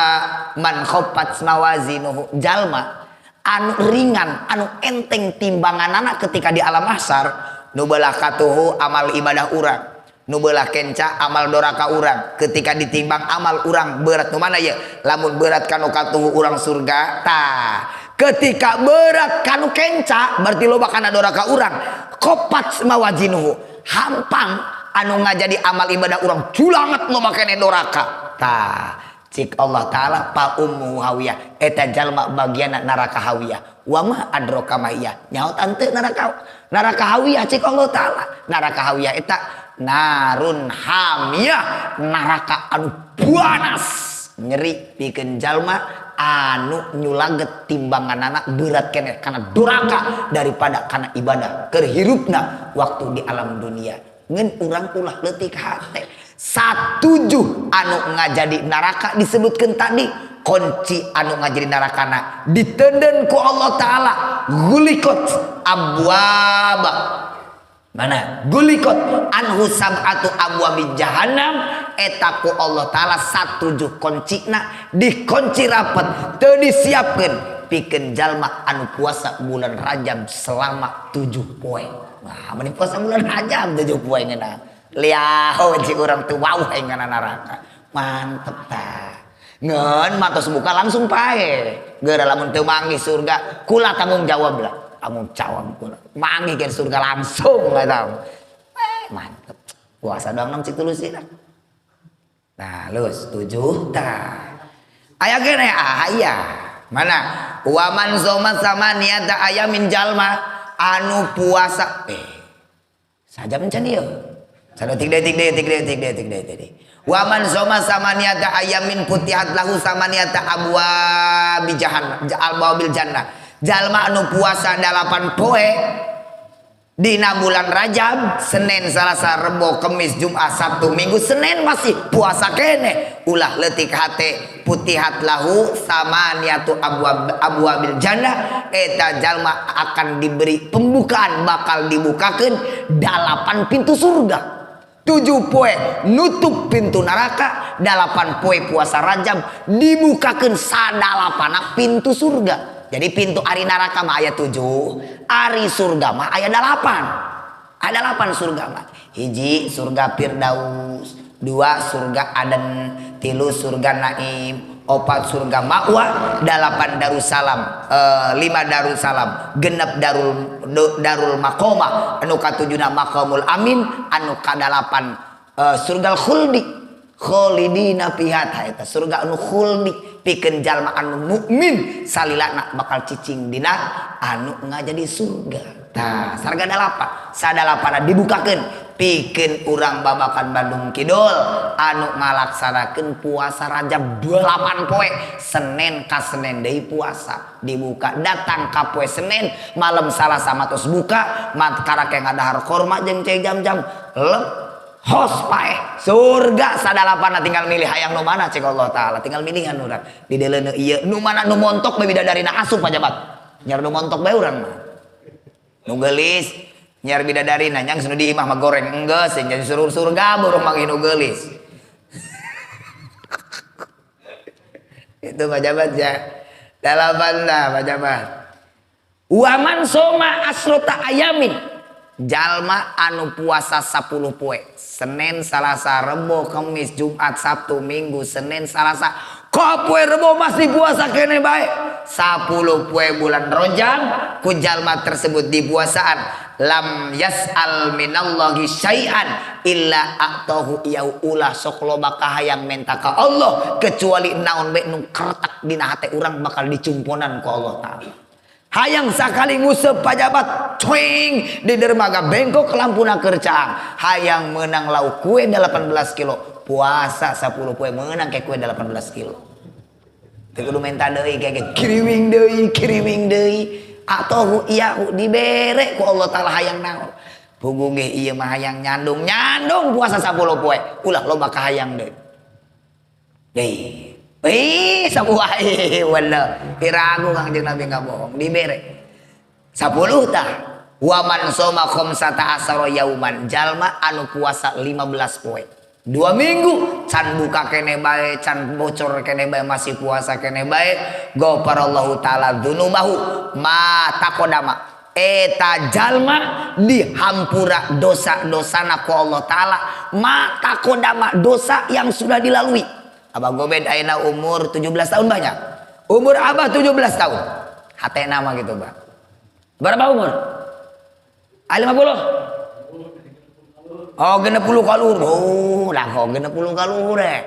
man khaffat mawazinuhu jalma anu ringan anu enteng timbanganana ketika di alam mahsyar nu beulah katuhu amal ibadah urang nu beulah kenca amal doraka urang ketika ditimbang amal urang berat nu mana ye lamun berat kanu katuhu urang surga tah ketika berat kanu kenca berarti loba kana doraka urang khaffat mawazinuhu hampang anu ngajadi amal ibadah urang culanget loba kene doraka tah cik Allah Ta'ala pa ummu hawiyah eta jalma bagian neraka hawiyah wa ma adraka ma hiya nyaho tante neraka hawiyah cik Allah Ta'ala neraka hawiyah eta narun hamiyah neraka anu panas nyeri pikeun jalma anu nyulaget timbanganana berat keneh kana doraka daripada kana ibadah keur hirupna waktu di alam dunia ngeun urang ulah leutik hate. Satujuh anu ngajadi neraka disebutkan tadi kunci anu ngajadi nerakana ditenden ku Allah Ta'ala gulikot abwaba mana gulikot anhu sab'atu abwabi jahannam eta ku Allah Ta'ala satujuh kuncina dikunci rapet teu disiapkeun pikeun jalma anu puasa bulan Rajab selama 7 poe. Wah, meni puasa bulan Rajab 7 poe ngeunah. Liao cik urang teu wauh aing kana neraka. Mantep tah. Ngeun matos buka langsung pae. Geura lamun teu manggih surga, kula tanggung jawab lah. Tanggung jawab kula. Manggih ke surga langsung eta. Mantep. Puasa doang nam cik tulus sih. Nah, lus 7 tah. Aya gene aya. Mana? Wa man soma samaniyata ayamin jalma anu puasa saja mencan ieu. Satu tik detik detik detik detik detik. Wa man soma samaniyata ayamin putihat lahu samaniyata abwabi jahannam abwabil jannah. Jalma anu puasa 8 poe dina bulan Rajab, Senin, Selasa, Rebo, Kemis, Jumat, Sabtu, Minggu, Senin masih puasa kene. Ulah leutik hate putihat lahu samaniyatu abwabil jannah eta jalma akan diberi pembukaan bakal dibukakeun 8 pintu surga. 7 poe nutup pintu neraka, 8 poe puasa Rajab dibukakeun sadalapana pintu surga. Jadi pintu ari neraka mah aya 7, ari surga mah aya 8. Ada 8 surga mah. 1 surga Firdaus, 2 surga Aden, 3 surga Naim, 4 surga Ma'wa, 8 Darussalam, 5 Darussalam, 6 Darul Maqamah, anu katujuna Maqamul Amin, anu kadalapan surga Khuldi, kholidina fiha eta surga anu khuldi pikeun jalma anu mukmin salilana bakal cicing dina anu ngajadi surga. Tah, surga 8, sadalapana dibukakeun Pikeun urang Babakan Bandung Kidul anu ngalaksanakeun puasa Rajab 28 poe, Senin ka Senin deui puasa dibuka, datang ka poe Senin malam Salasa matos buka, mat karake ngadahar korma jeung cai jam-jam lep hos paeh surga sadalapanna, tinggal milih hayang nu mana cek Allah Taala, tinggal milihan urang di deleuneu ieu nu mana nu montok bae bidadarina asup pajabat nyar nu montok bae urang mah nu geulis nyar bidadari nanyang sunu di imah mah goreng enggeus jadi surga burung mah nu geulis. Itu pajabat ya dalapan dah pajabat. Waman soma asrota ayamin, jalma anu puasa 10 poe, Senin Salasa Rebo Kamis Jumat Sabtu Minggu Senin Salasa kok poe Rebo masih puasa kene bae 10 poe bulan Rajab ku jalma tersebut dipuasaan lam yas'al minallahi syai'an illa a'tahu iyahu, ulah sok loba kahayang menta ka Allah kecuali naon bae nu kertek dina hate urang bakal dicumponan ku Allah Taala. Hayang sakali nguseup pajabat cuing di dermaga bengkok lampuna keur caang, hayang menang lauk kue 18 kilo puasa 10 poe menang ke kue 18 kilo teu kudu menta deui keke kiriwing deui kiriwing deui atau iyahu dibere ku Allah Taala hayang naon puguh ge ieu mah hayang nyandung nyandung puasa 10 poe ulah loba kahayang deui deui ih sabuah wallah piragu Kangjeng Nabi enggak bohong dibere 10 tah. Waman soma khamsata asara yauman, jalma anu puasa 15 poe 2 minggu can buka kene bae can bocor kene bae masih puasa kene bae ghafarallahu taala dzunubahu ma taqaddama, eta jalma dihampura dosa-dosana ku Allah Taala ma taqaddama, dosa yang sudah dilalui. Abah Gobed ayeuna umur 17 tahun banyak. Umur Abah 17 tahun. Hatena mah gitu, Bang. Berapa umur? 50? Oh, 60 kaluhur. Oh, lah kok 60 kaluhur eh.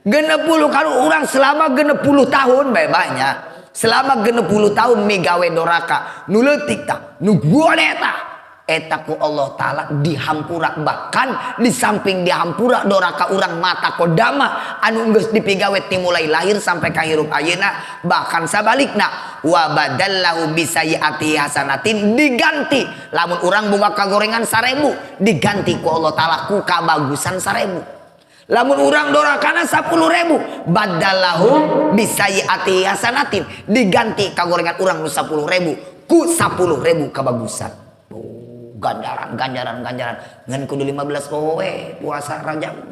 60 kaluhur urang selama 60 tahun bae banyak. Selama 60 tahun migawe doraka, nu leutik tah, nu gode tah. Eta ku Allah Taala dihampura, bahkan di samping dihampura doraka urang mata kodama anu geus dipigawe ti mulai lahir sampai ka hirup ayeuna, bahkan sabalikna wa badallahu bisayiati hasanatin, diganti lamun urang boga kagorengan 1000 diganti ku Allah Taala ku kabagusan 1000, lamun urang dorakana 10.000 badallahu bisayiati hasanatin, diganti kagorengan urang nu 10.000 ku 10.000 kabagusan. Ganjaran, ganjaran, ganjaran. Ngan kudu 15 poe puasa Rajab.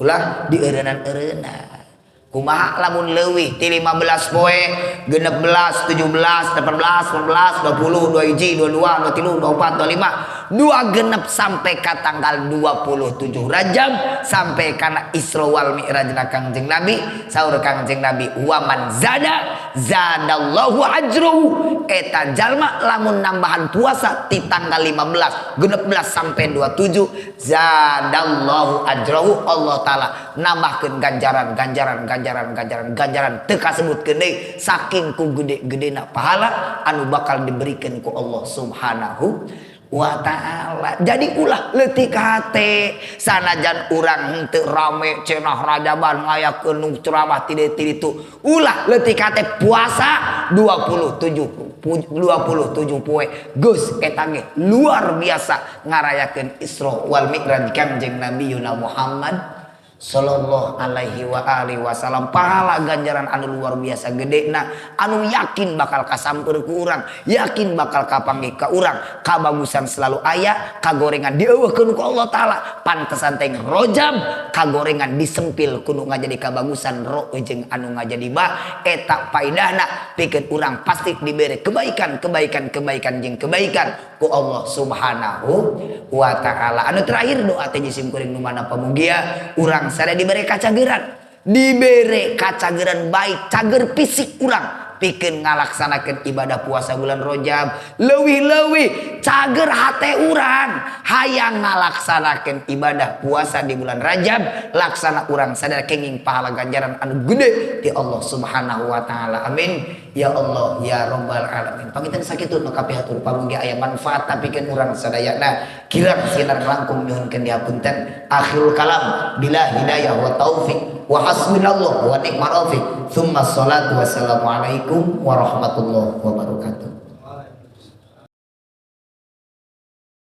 Ulah dieureunaan-eureunaan. Kumaha lamun leuwih ti 15 poe, 16, 17, 18, 19, 20, 21, 22, 23, 24, 25, 26 sampai ka tanggal 27 Rajab sampai kana Isra wal Mi'rajna Kangjeng Nabi, saur Kangjeng Nabi waman zada zadallahu ajruhu, eta jalma lamun nambahan puasa ti tanggal 15, 16 sampai 27 zadallahu ajruhu, Allah Taala nambahkeun ganjaran ganjaran ganjaran ganjaran ganjaran teu kasebutkeun deui saking ku gede-gedena pahala anu bakal diberikan ku Allah Subhanahu wa ta'ala. Jadi ulah leutik hate sanajan urang henteu rame cenah rajaban ngayakeun nu ceramah ti dieu ti ditu, ulah leutik hate puasa 27 poe geus eta ge luar biasa ngarayakeun Isra wal Mi'raj Kangjeng Nabi Yuna Muhammad sallallahu alaihi wa alihi wasallam. Pahala ganjaran anu luar biasa gedena anu yakin bakal kasamper ku urang, yakin bakal kapanggih ka urang, kabagusan selalu aya, kagorengan dieuweuhkeun ku Allah Taala. Pantesan teh Rajab kagorengan disempil kudu ngajadi kabagusan ro jeung anu ngajadi ba, eta paidahna pikeun urang pasti dibere kebaikan kebaikan kebaikan jeung kebaikan ku Allah Subhanahu wa Ta'ala. Anu terakhir doa teh jisim kuring nu mana pamugia urang sada diberi kacageran, diberi kacageran baik cager fisik urang pikeun ngalaksanakeun ibadah puasa bulan Rajab. Leuwih-leuwih cager hate urang hayang ngalaksanakeun ibadah puasa di bulan Rajab, laksana urang sadar kenging pahala ganjaran anu gede di Allah Subhanahu wa taala. Amin ya Allah ya Rabbal alamin. Panginten sakitu nu kapihatur, pamugi aya manfaat pikeun urang sadayana. Kirang sinar langkung nyuhunkeun dihapunten. Akhirul kalam bila hidayah wa taufik wa hasbunallah wa ni'mal rafiq. Tsumma salatu wassalamu alaikum warahmatullahi wabarakatuh.